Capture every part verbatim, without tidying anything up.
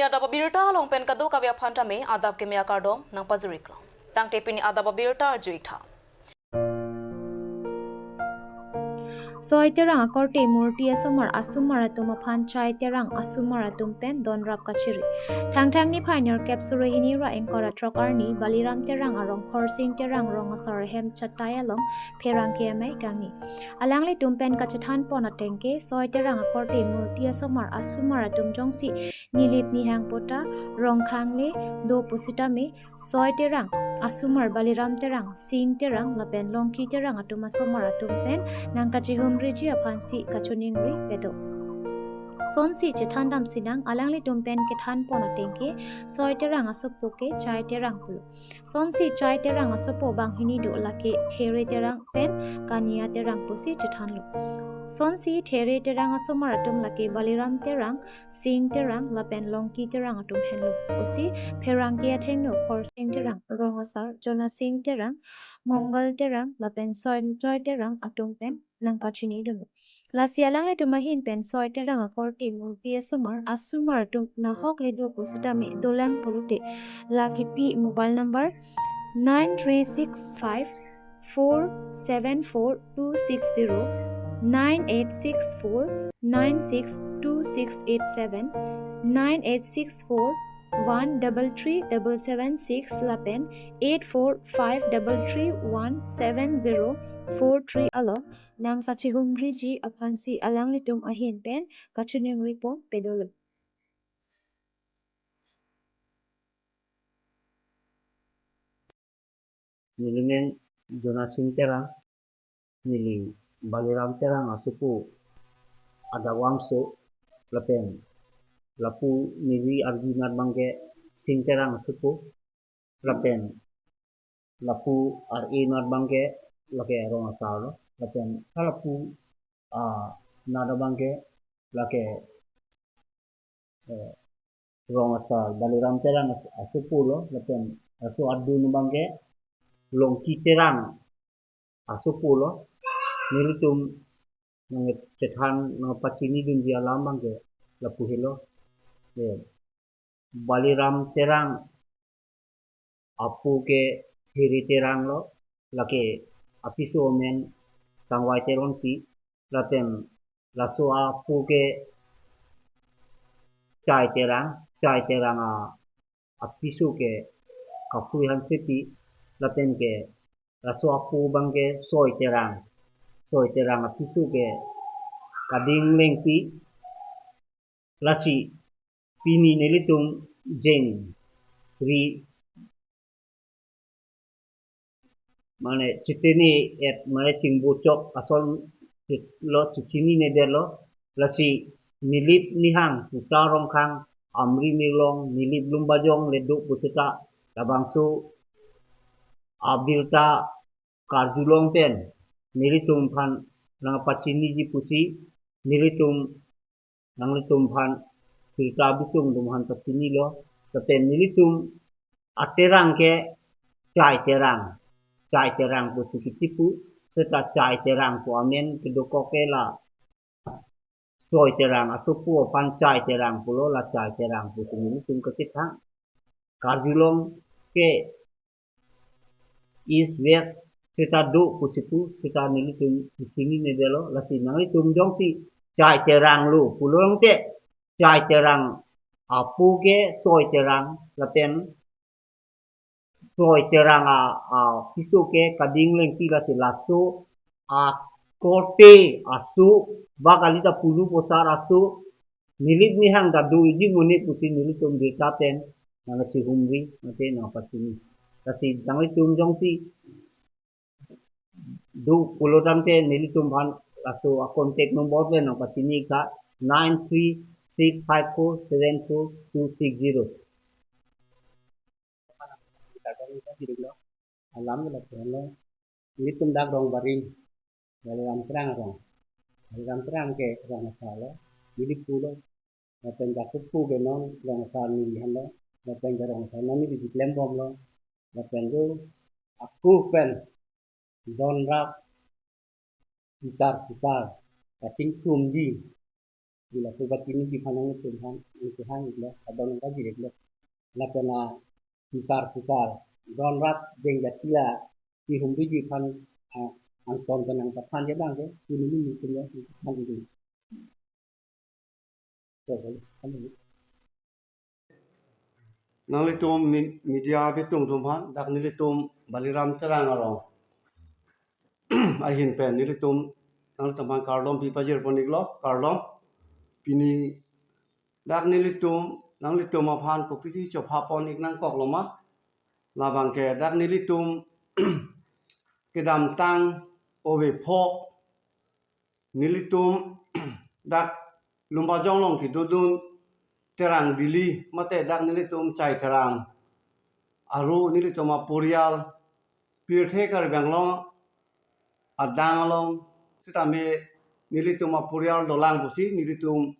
Adap abirta along pen kadokave aphan tame adap keme akardom nangpajiriklo. Tangte pini adap abirta arjuitha. Soi Terang akorte murti asomar asomar atum aphan Chai Terang asomar atum pen donrap kachiri. Thangthang niphai nerkep suri hini ra ingkoi ra throk arni Baliram Terang arong Khorsing Terang rong asar ahem Chatai along pherangke amei kangni. Alanglitum pen kachethan pon atengke Soi Terang akorte murti asomar asomar atum jongsi Nilip Nihang Pota Rongkhangle do pusitame Soi Terang asomar Baliram Terang, Sing Terang lapen Longki Terang atum asomar atum pen nangkachihumriji aphansi kachiningri pedo. Sonsi chethan dam sinang alanglitum pen kethan pon atengke Soi Terang asopo ke Chai Terang pulo. Sonsi Chai Terang asopo banghini do lake There Terang pen Kania Terang pusi chethanlo. Sonsi There Terang asomar atum lake Baliram Terang, Sing Terang lapen Longki Terang atum henlo pusi pherangke athengno Khorsing Terang, rong asar Jona Sing Terang, Mongal Terang lapen Soi Chai Terang atum pen nangpachini dunlo. Lasi alanglitum ahin pen Soi Terang akorte murti asomar asomar atum nahok le do pusitame dolang pulote la kipi mobile number nine three six five four seven four two six zero, nine eight six four nine six two six eight seven, nine eight six four one double three double seven six lapen eight four five double three one seven zero four three along nangkachihumriji aphansi alanglitum ahin pen kachiningri pon pedolo. Neli men Jona Sing Terang, neli Baliram Terang asopo adawangso lapen lapu neli arjunat abangke Sing Terang asopo lapen lapu ar-e nat abangke lake rong asar lo lapen halapu ah, nat abangke lake eh, rong asar Baliram Terang as- asopo lo lapen laso adun abangke Longki Terang asopo lo. Nelitum nangchethan nangpachini dunji alam abangke lapu helo. Eh, Baliram Terang apo ke There Terang lo, lake apiso amen Tangvai Teronpi, lapen laso apo ke Chai Terang, Chai Terang a apiso ke Kaphui Hansepi, lapen ke laso apo abangke Soi Terang, Soi Terang apiso ke Kading Lengpi, lasi pini nelitum jeng ri mane chitini et mane chingbochok asol lo chichinine detlo lasi Nilip Nihang Pota Rongkhang Amri Mirlong Nilip Lumbajong le do pusita labangso abirta karjulong pen nelitum aphan nangpachiniji pusi nelitum nanglitum aphan birta bisung atum aphan pachinilo. Lapen nelitum aterang ke Chai Terang, Chai Terang pusi kichipu, seta Chai Terang pu amen kedokok ke la Soi Terang asopo aphan Chai Terang pulo, la Chai Terang pusi nelitum kachethang. Karjulong ke East West seta do pusi pu seta nelitum chinine detlo lasi nanglitum jongsi Chai Terang lo pulo tangte Chai Terang apo ke Soi Terang lapen Soi Terang a, apiso ke Kading Lengpi lasi laso akorte aso ba kalita pulu posar aso Nilip Nihang ta do iji mone pusi nelitum birta pen nangchihumri mate nangpachini. Lasi nanglitum jongsi do pulo tangte nelitum aphan laso a contact number pen nangpachini ka nine three six five four seven four two six zero. Alam ke lapu lo. Nelitum dak Rongbarim, Baliram Terang arong. Baliram Terang ke rong asar lo. Nilip pulo. Lapen ke asopo ke non rong asar neli henlo. Lapen ke rong asar non neli diklem bomlo. Lapen ke ako pen donrap pisar pisar kachingthumji Ila phu pachiniji aphan nanglitum aphan nangkehang iklo, kadokave nangkachiri iklo. Lapen a phisar phisar donrat jeng jatiya kehumriji aphan, ah, angton kanang pathan je bang ke, pini nelitum ya, pathan ini. Nanglitum mi-, media bitung atum aphan, dak nelitum Baliram Terang arong ahin pen nelitum nanglitum aphan kardom pi pajirpon iklo, kardom. Pini dak nelitum nanglitum aphan kopisi chophapon ik nangkoklo ma? Labang ke dak nelitum kedamtang ove pho nelitum dak Lumbajong along kedodun Terang Bili mate dak nelitum Chai Terang aru nelitum aporial pirthe Karbi Anglong adang along sitame nelitum aporial dolang pusi nelitum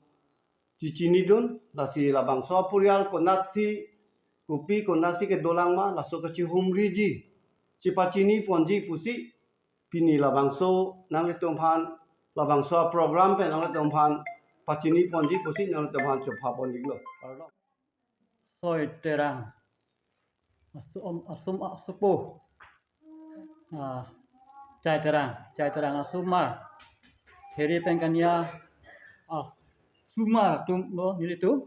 chechinidun, lasi labangso aporial konatsi kopi konatsi kedolang ma, laso kachihumriji chepachiniponji pusi pini labangso nanglitum aphan, labangso program pen nanglitum aphan pachiniponji pusi nanglitum aphan chophapon iklo. Kardom. Soi Terang. Asum, asum, asupo. Ah, Chai Terang, Chai Terang asomar. Theri pen kania, ah, asomar atum lo nelitum.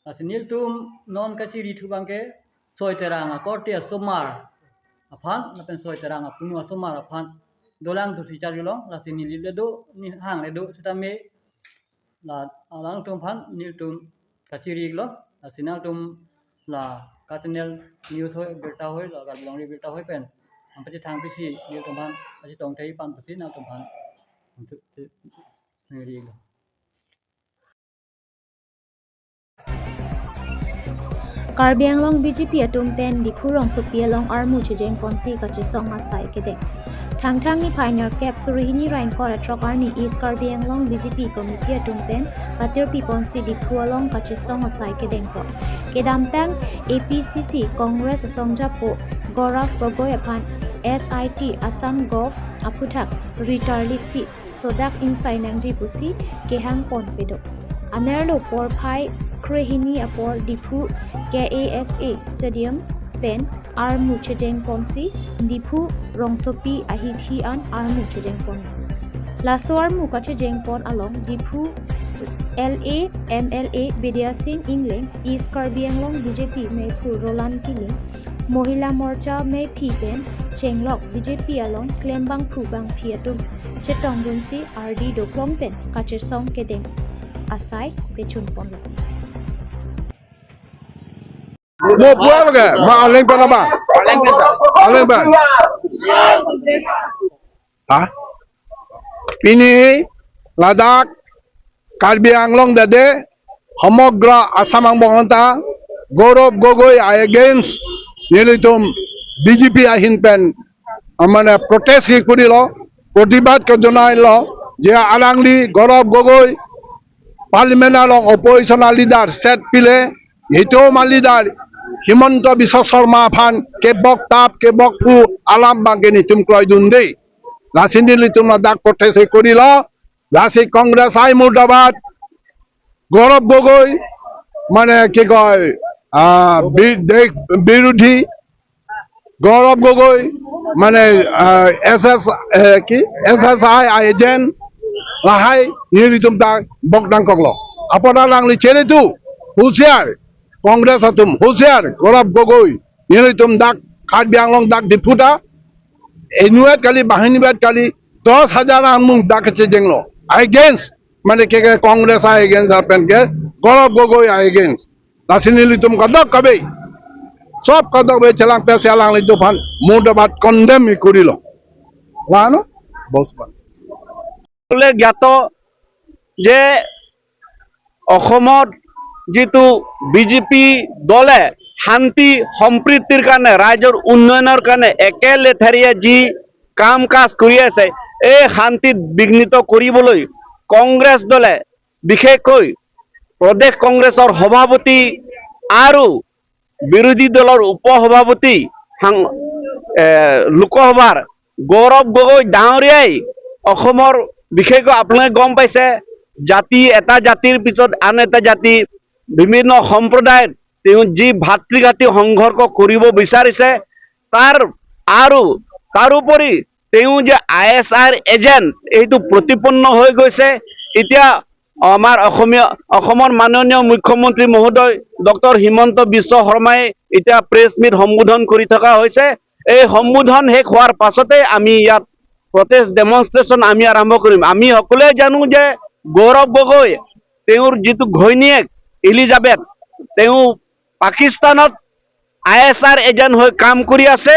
Lasi nelitum non kachiri thu abang ke Soi Terang akorte asomar aphan, lapen Soi Terang apunu asomar aphan dolang pusi charjulong, lasi neli le do, neli hang le do, sitame la alangtum aphan nelitum kachiri iklo, lasi nangtum la ka channel news hoi, birta hoi, la Karbi Longri Birta Hoi pen nangpachethang pisi nelitum aphan pachetong thei aphan pusi nangtum aphan nangri iklo. Karbi Anglong B J P atum pen Diphu rongsopi along armu chejengponsi kachesong asai kedeng. Thangthang niphai nerkep suri hini ra ingkoi ra throk arni East Karbi Anglong B J P committee atum pen patirpiponsi Diphu along kachesong asai kedengpon. Kedamtang A P C C Congress asongjapo Gaurav Gogoi aphan S I T Assam Gov aphuthak retireliksi sodak ingsai nangji pusi kehangpon pedo. Anerlo porphai krehini apor Diphu K A S A Stadium pen armu chejengponsi Diphu rongsopi ahithi an armu chejengpon. Laso armu kachejengpon along Diphu L A M L A Bidya Sing Engleng, East Karbi Anglong B J P meiphu Roland Killing, Mohila Morcha meiphi pen chenglok B J P along klembangphu bangphi atum chetongdunsi ardi doklong pen kachesong kedeng asai pechunponlo. Mo pual ke, ma aleng pen apa? Aleng pen. Ha? Pini ladak Karbi Anglong dade, homogra Assam angbong anta Gaurav Gogoi against nelitum B J P ahin pen, ah, mane protest ke kurilo, protibad ke jonailo, je alangli Gaurav Gogoi Parliament along opposition a leader set pile, itum a leader Himanta Biswa Sarma aphan kebok tap, kebok phu alam abang ke nelitum kroidunde. Lasi nelitum ladak protest ke kurilo, lasi Congress I murdabad, Gaurav Gogoi, mane ki koi, ah, bi-, de-, birudhi, Gaurav Gogoi, mane, ah, S S, eh, ki, S S I agent, lahai, nelitum ta bok nangkoklo. Apot alangli chere tu, husiar, Congress atum, husiar, Gaurav Gogoi, nelitum dak, Karbi Anglong dak Diphu ta, inutvet kali, banghini vet kali, dos hajar armu dak kechejenglo. Against, mane ke, ke Congress against, lapen ke Gaurav Gogoi against. Lasi nelitum kadokave, sob kadokave chelang pesi alanglitum aphan murdabad condemn ke kurilo. Lano, bos pan. সকলোৱে জ্ঞাত যে অসমত যিটো B J P দলে শান্তি সম্প্ৰীতিৰ কাৰণে, ৰাইজৰ উন্নয়নৰ কাৰণে একেলেথাৰিয়ে যি কাম কাজ কৰি আছে, এই শান্তিত বিঘ্নিত কৰিবলৈ কংগ্ৰেছ দলে, বিশেষকৈ প্ৰদেশ কংগ্ৰেছৰ সভাপতি আৰু বিৰোধী দলৰ উপ সভাপতি সাং-, এ, লোকসভাৰ গৌৰৱ গগৈ ডাঙৰীয়াই অসমৰ, বিশেষকৈ আপোনালোকে গম পাইছে, জাতি, এটা জাতিৰ পিছত আন এটা জাতি, বিভিন্ন সম্প্ৰদায়ত তেওঁ যি ভাতৃঘাতী সংঘৰ্ষ কৰিব বিচাৰিছে, তাৰ আৰু তাৰোপৰি তেওঁ যে আই এছ আৰ এজেণ্ট, এইটো প্ৰতিপন্ন হৈ গৈছে। এতিয়া আমাৰ অসমীয়া, অসমৰ মাননীয় মুখ্যমন্ত্ৰী মহোদয় ডক্টৰ হিমন্ত বিশ্ব শৰ্মাই এতিয়া প্ৰেছ মিট সম্বোধন কৰি থকা হৈছে। এই সম্বোধন শেষ হোৱাৰ পাছতে আমি ইয়াত প্ৰটেষ্ট ডেমনষ্ট্ৰেশ্যন আমি আৰম্ভ কৰিম। আমি সকলোৱে জানো যে গৌৰৱ গগৈ, তেওঁৰ যিটো ঘৈণীয়েক ইলিজাবেথ, তেওঁ পাকিস্তানত আই এছ আৰ এজেণ্ট হৈ কাম কৰি আছে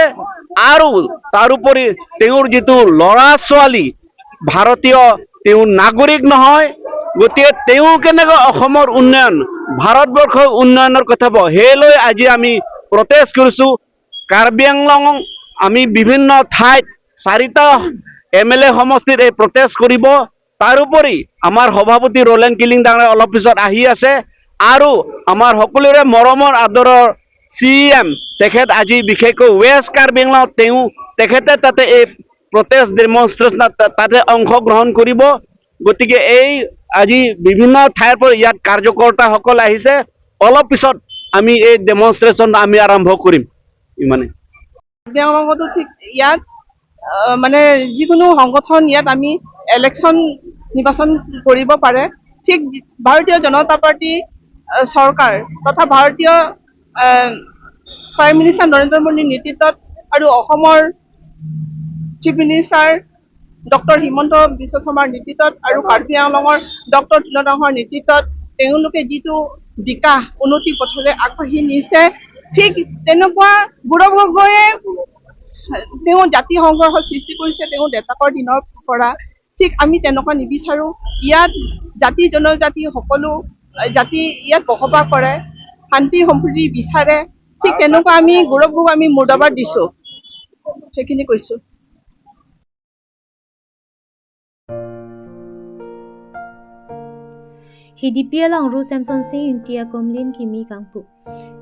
আৰু তাৰোপৰি তেওঁৰ যিটো ল'ৰা ছোৱালী ভাৰতীয়, তেওঁ নাগৰিক নহয়। গতিকে তেওঁ কেনেকৈ অসমৰ উন্নয়ন, ভাৰতবৰ্ষৰ উন্নয়নৰ কথা ক'ব, সেই লৈ আজি আমি প্ৰটেষ্ট কৰিছো। কাৰ্বি আংলং আমি বিভিন্ন ঠাইত চাৰিটা এম এল এ সমষ্টিত এই প্ৰটেষ্ট কৰিব। তাৰোপৰি আমাৰ সভাপতি ৰোলেণ্ড কিলিং ডাঙৰীয়া অলপ পিছত আহি আছে আৰু আমাৰ সকলোৰে মৰমৰ আদৰৰ চি ই এম, তেখেত আজি বিশেষকৈ ৱেষ্ট কাৰ্বি আংলং, তেওঁ, তেখেতে তাতে এই প্ৰটেষ্ট ডেমনষ্ট্ৰেশ্যন তাতে অংশগ্ৰহণ কৰিব। গতিকে এই আজি বিভিন্ন ঠাইৰ পৰা ইয়াত কাৰ্যকৰ্তাসকল আহিছে। অলপ পিছত আমি এই ডেমনষ্ট্ৰেশ্যন আমি আৰম্ভ কৰিম। ইমানে। কাৰ্বি আংলঙতো ঠিক ইয়াত, আহ, মানে যিকোনো সংগঠন ইয়াত আমি ইলেকশ্যন নিৰ্বাচন কৰিব পাৰে। ঠিক ভাৰতীয় জনতা পাৰ্টি, আহ, চৰকাৰ তথা ভাৰতীয়, আহ, প্ৰাইম মিনিষ্টাৰ নৰেন্দ্ৰ মোদীৰ নেতৃত্বত আৰু অসমৰ চিফ মিনিষ্টাৰ ডক্টৰ হিমন্ত বিশ্ব শৰ্মাৰ নেতৃত্বত আৰু কাৰ্বি আংলঙৰ ডক্টৰ তিলক ডাঙৰীয়াৰ নেতৃত্বত তেওঁলোকে যিটো বিকাশ উন্নতি পথলৈ আগবাঢ়ি নিছে, ঠিক তেনেকুৱা গৌৰৱ গগৈয়ে তেওঁ জাতি সংঘৰ্ষ সৃষ্টি কৰিছে, তেওঁ দেউতাকৰ দিনৰ পৰা। ঠিক আমি তেনেকুৱা নিবিচাৰো। ইয়াত জাতি জনজাতি সকলো, আহ, জাতি ইয়াত বসবাস কৰে, শান্তি সম্প্ৰীতি বিচাৰে। ঠিক তেনেকুৱা আমি গৌৰৱ গগৈক আমি মুৰ্দাবাদ দিছো। সেইখিনি কৈছো। Hidipi along Ru Semsonsing Ingti akumlin kimi kangpu.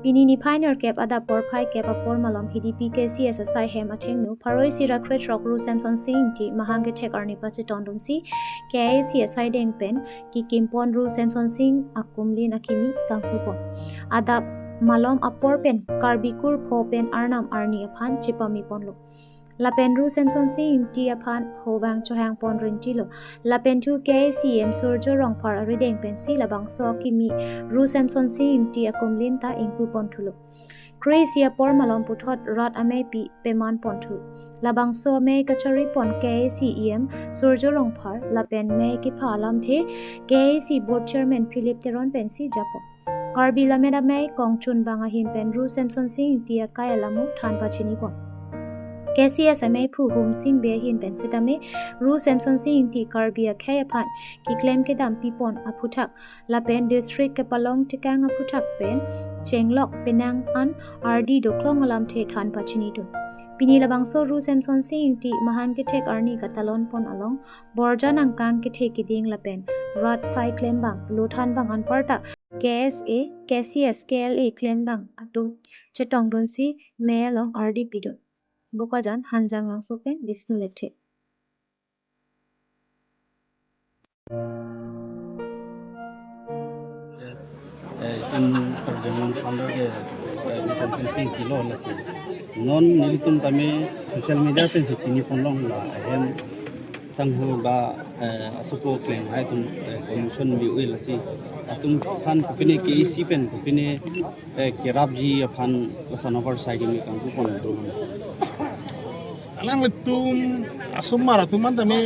Pini niphai nerkep adap porphai kep apor malom Hidipi K C S asai hem athengno pharo isi ra krethrok Ru Semsonsing Ingti mahang kethek arni pachetongdunsi K I A C asai deng pen kikimpon Ru Semsonsing akumlin akimi kangpupon. Adap malom apor pen Karbi kur pho pen arnam arni aphan chepamiponlo. Lapen Ru Semsonsing Ingti aphan hovang chohangpon rintilo. Lapen thu K I A C E M Surjo Rongphar arideng pensi labangso akimi Ru Semsonsing Ingti akumlin ta ingpupon thulo. Kre-isi apor malom puthot rat ameipi pemanpon thu. Labangso amei kacharipon K I A C E M Surjo Rongphar lapen mei kepha alamthe K I A C Board Chairman Philip Teron pensi japon. Karbi Lammet Amei kongchunbang ahin pen Ru Semsonsing Ingti akai alamo than pachinipon. K C S amei phu Humsing Bey ahin pen setame Ru Semsonsing Ingti Karbi akhei aphan keklem kedam pipon aphuthak lapen district kepalong tekang aphuthak pen chenglok penang an ardi doklong alamthe than pachinidun. Pini labangso Ru Semsonsing Ingti mahang kethek arni katalonpon along borja nangkang kethe kiding lapen rat sai klembang lothanbang anparta K S A, K C S, K L A klembang atum chetongdunsi mei along ardi pidun. Bokajan Hanjanglangso pen Bishnu Lekthe. Eh, itum Karbi Anglong founder ke, eh, Ru Semsonsing Ingti lo lasi. Non nelitum tame social media pensi chiniponlong la ahem sangho ba, eh, asopo klem hai atum, eh, commission bi ui lasi. Atum aphan kopine K A A C pen kopine, eh, kerapji aphan lason apor sai kimi kangpupon atum. Alangtum asomar atum an tame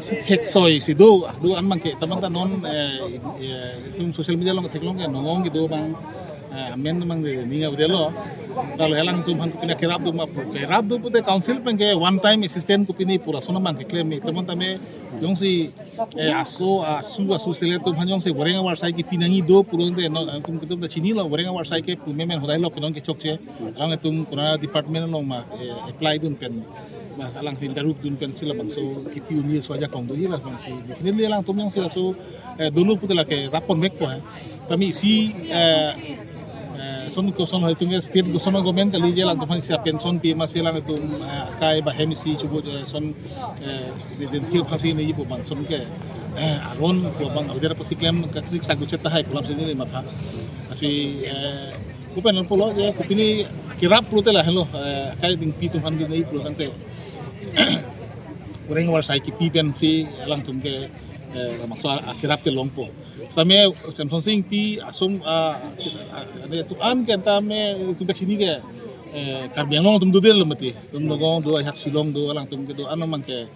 si theksoi si do, do an abangke, ta abang ta non, eh, eh, itum social media along theklong ke nongong kedo abang, eh, amen abang de ninga udah lo. Lalu alangtum aphan kopine kerap do ma, kerap do pute council pen ke one time assistance kopine pu lason abang keklem, ta abang tame jongsi eh, aso, asu, asu selet atum aphan jongsi boreng avar sai kepi nangji do pu lote non, eh, atum ketum ta chinilo boreng avar sai ke pu memen hodai lok ke non kechokche. Alangtum kona department along ma, eh, apply dun pen. Ma alang interview dun pensi labangso kepi un-e aso ajakong do hi labangsi. Definitely alangtum jongsi laso, eh, dolo pute lake rappon vekpo hai. Tame isi, eh, eh, Son ko son hai tung state ko son government kali je lang tum aphan si pension pi ma si lang tum, eh, akai ba hem isi chubu, eh, son, eh, di din thir phasi ni ipu bang son ke, eh, aron ko bang avidar pasi klem ka sik sak guchet tahai pu alam si neli matha. Asi, eh, kupen pulo je kopine kerap pulote lahelo, eh, akai dingpi tum aphan ke nai pulo tangte. Kureng war sai kipi pensi alangtum ke, eh, maksud akerap ke longpo. Same Semsonsing Ingti asum, ah, ah, ane tu an ke anta me tum kachini ke, eh, Karbi Anglong atum dodelo mati. Tum Nagaon do, ajahak Shillong do, alangtum kedo, ano mang ke,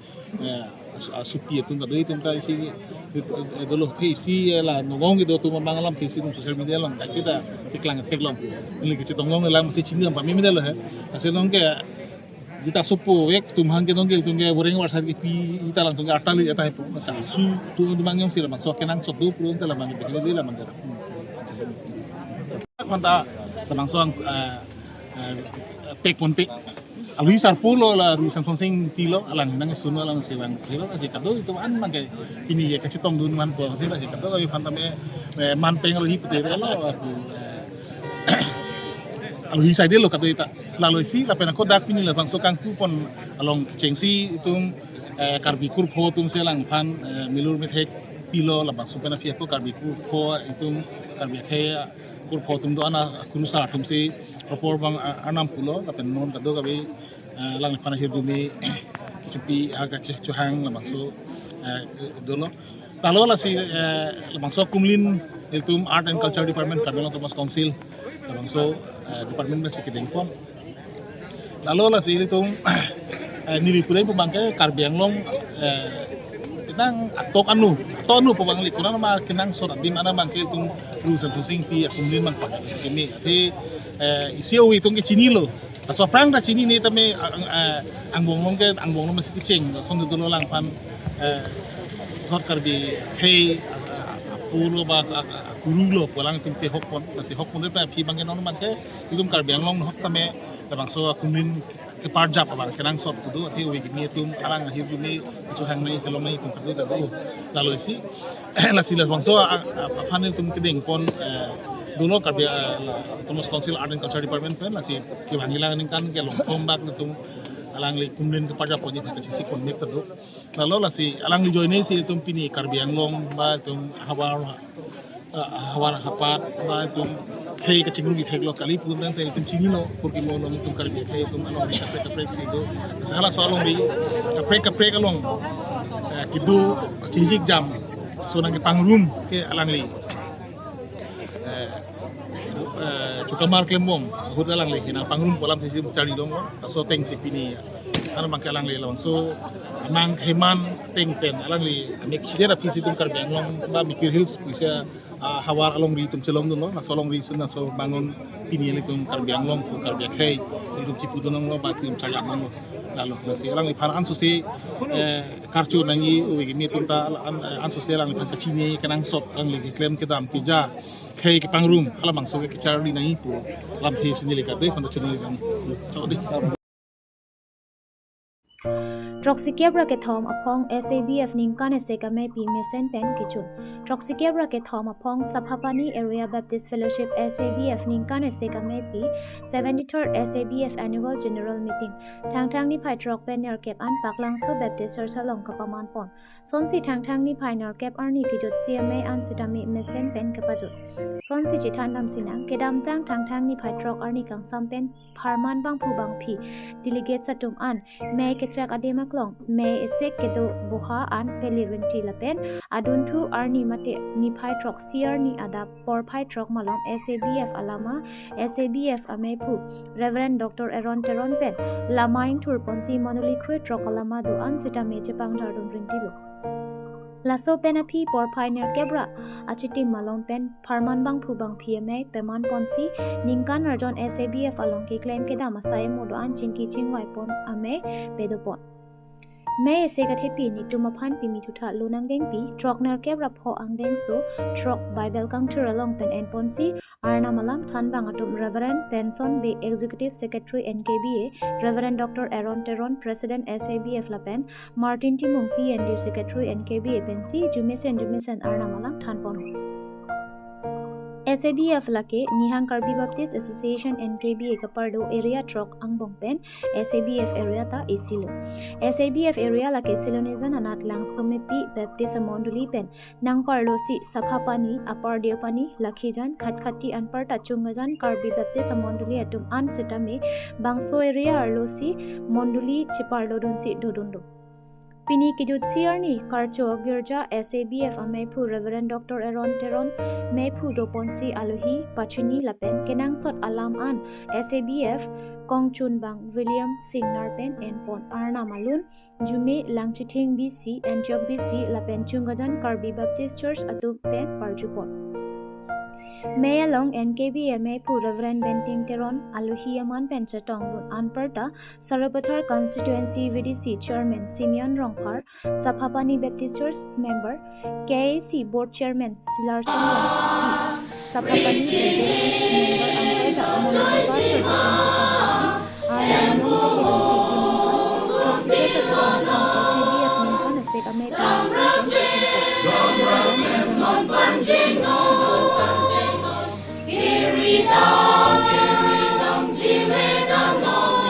eh, asu-, asupi atum kedo, itum ta isi, eh, dolo, ke isi, eh, la Nagaon kedo atum mang alam ke isi atum social media along, kita si klang theklong. Ini kecetong long lang si chini apa mimi delo he. Asi long ke, jita sopo vek tum hang ke nonggel tum ke boreng war sar kipi ita lang tum ke atali ata hepo. Masa asu tum tum mang yong sila mang so kenangsot do pulun tela mang ke bekle dela mang ke. Konta tamang so ang, eh, eh, pek pon pek. Alui sar pulo la Ru Semsonsing Ingti lo alang nang sunu alang sewang lo si kado itum an mang ke pini ye kachetong dun man po si la si kado kami phan tame, eh, man peng lo hi pute lo aku, eh, alui sai delo kado ita. Lalo isi lapen ako dak pini labangso kangpu pon along kechengsi itum, eh, Karbi kurpho atum si alangphan, eh, milur methek pilo labangso pen aphi ako Karbi kurpho itum Karbi akhei kurpho atum do-an akurusar atum si apor bang, ah, anam pulo lapen non kado kave, eh, alangphan ahirjume chupi aga ke chuhang labangso, eh, dolo. Lalo lasi, eh, labangso akumlin ilitum Art and Culture Department Karbi Anglong Autonomous Council labangso, eh, department pensi kedeng pon. Lalo lasi ilitum, eh, neli pulai pu bang ke Karbi Anglong, eh, nang atok anu, atok anu pu bang li kuna ma kenangsot adim ana bang ke ilitum Ru Semsonsing Ingti akumlin bang pada kemi. Ati, eh, isi o itum ke chinilo. Laso aphrang ta chinine tame ang, eh, angbong along ke angbong along masi kecheng son dolo alangphan, eh, ghor Karbi akhei, eh, apo lo ba, eh, eh, akuru lo pu alangtum ke hok pon, masi hok pon ta aphi bang ke non bang ke itum Karbi Anglong hok tame labangso akumlin keparjap abang kenangsot kedo ate ove kimi atum alang ahirjume kechuhang nai kelong nai itum kedo kedo. Lalo isi lasi labangso a, a, aphan itum kedeng pon, eh, dolo Karbi, eh, la Autonomous Council Art and Culture Department pen lasi kevang ilang ningkan kelong pon bak itum alangli kumlin keparjap pon itum kachisi pon mek kedo. Lalo lasi alangli joine si itum pini Karbi Anglong ba itum havar, eh, havar hapat ba itum khei kachingrum ithek lo kali pun tangte itum chinilo purki mo along itum Karbi khei itum along kaprek kaprek si do. Sahala so along ri kaprek kaprek along, eh, kedo chijik jam so nang kepangrum ke alangli, eh, eh, chukamar klembom ahut alangli hinang pangrum pu alam si charli dong lo. Laso ateng si pini ano mang ke alangli labangso amang heman ateng pen alangli amek chider aphi si itum Karbi Anglong ba Mikir Hills pusi, ah, havar alongri itum chelong dunlo, laso alongri isun laso bangun pini ilitum Karbi Anglong pu Karbi akhei itum chipu dunlo ba si itum chajak dunlo. Lalo lasi alangliphan anso si, eh, karcho nangji ove kimi atum ta an, anso si alangliphan kachini kenangsot alangli keklem kedam keja khei kepangrum halabangso ke kecharli nangji pu lamthe si neli kadoi phan ta chunang nangji. Chok dei. Throksi kep ra kethom aphong S A B F ningkan isi kamepi mesen pen kechun. Throksi kep ra kethom aphong Saphapani Area Baptist Fellowship S A B F ningkan isi kamepi seventy-third S A B F Annual General Meeting Thangthang niphai throk pen nerkep an Paklangso Baptist Church along kapaman pon. Sonsi Thangthang niphai nerkep arni kejut C M A an sitame mesen pen kepajut. Sonsi chethan dam sinang kedamtang Thangthang niphai throk arni kangsam pen pharman bangphu bangphi delegates atum an mei kechak adim aklong, mei esek kedo boha an peli rinti lapen adunthu arni mate niphai throksi arni adap porphai throk malom S A B F alama, S A B F ameiphu Reverend Doctor Aaron Teron pen lama ingthur ponsi monoli kre throk alama do-an sitame chepangthar dun rintilo. Laso pen aphi porphai nerkep ra achitim malom pen pharman bangphu bangphi amei peman ponsi ningkan arjon S A B F along keklem kedam asai mo do-an chingki chingvai pon amei pedo pon. Mei isi kathepi netum aphan pimi thutha lonang dengpi throk nerkep ra pho angdengso throk Bible kangthur along pen en ponsi Arnam alam thanbang atum Reverend Tenson Bey, Executive Secretary N K B A, Reverend Doctor Aaron Teron, President S A B F lapen Martin Timung, P N D U Secretary N K B A pensi jumesen jumesen Arnam alam thanpon. S A B F lake Nihang Karbi Baptist Association, N K B A, kaparlo area throk angbong pen S A B F area ta isilo. S A B F area lake Silonijan anat Langsomepi Baptist amondoli pen nangparlo si Saphapani, Upper Deopani, Lakhijan, Khatkhati anparta Chungajan Karbi Baptist amondoli atum an sitame bangso area arlo si mondoli cheparlodun si dodun do. Pini kejutsi arni Karcho Girja S A B F ameiphu Reverend Doctor Aaron Teron meiphu doponsi alohi pachini lapen kenangsot alam an S A B F kongchunbang William Singnar pen enpon. Arnam alun Jume Langchithing B C, Antioch B C lapen Chungajan Karbi Baptist Church atum pen parjupon. Mei along N K B A meiphu Reverend Benting Teron alohi aman pen chetongdun anparta Sarupathar Constituency V D C Chairman Simeon Rongphar, Saphapani Baptist Church member, K A C Board Chairman Silarson Rongpi, Saphapani Baptist Church member anparta amondoli pastor atum chetongdunsi Arnam along pahilongsi binong pen throksi kethek atum S A B F ningkan asek amei thang asek pen kachinpo. Ningkan jam anjang asek pen kachinpo.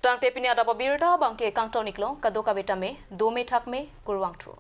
Tangte pini adap abirta abangke kangton iklo, kadokave tame dome thakme, kurvangthu.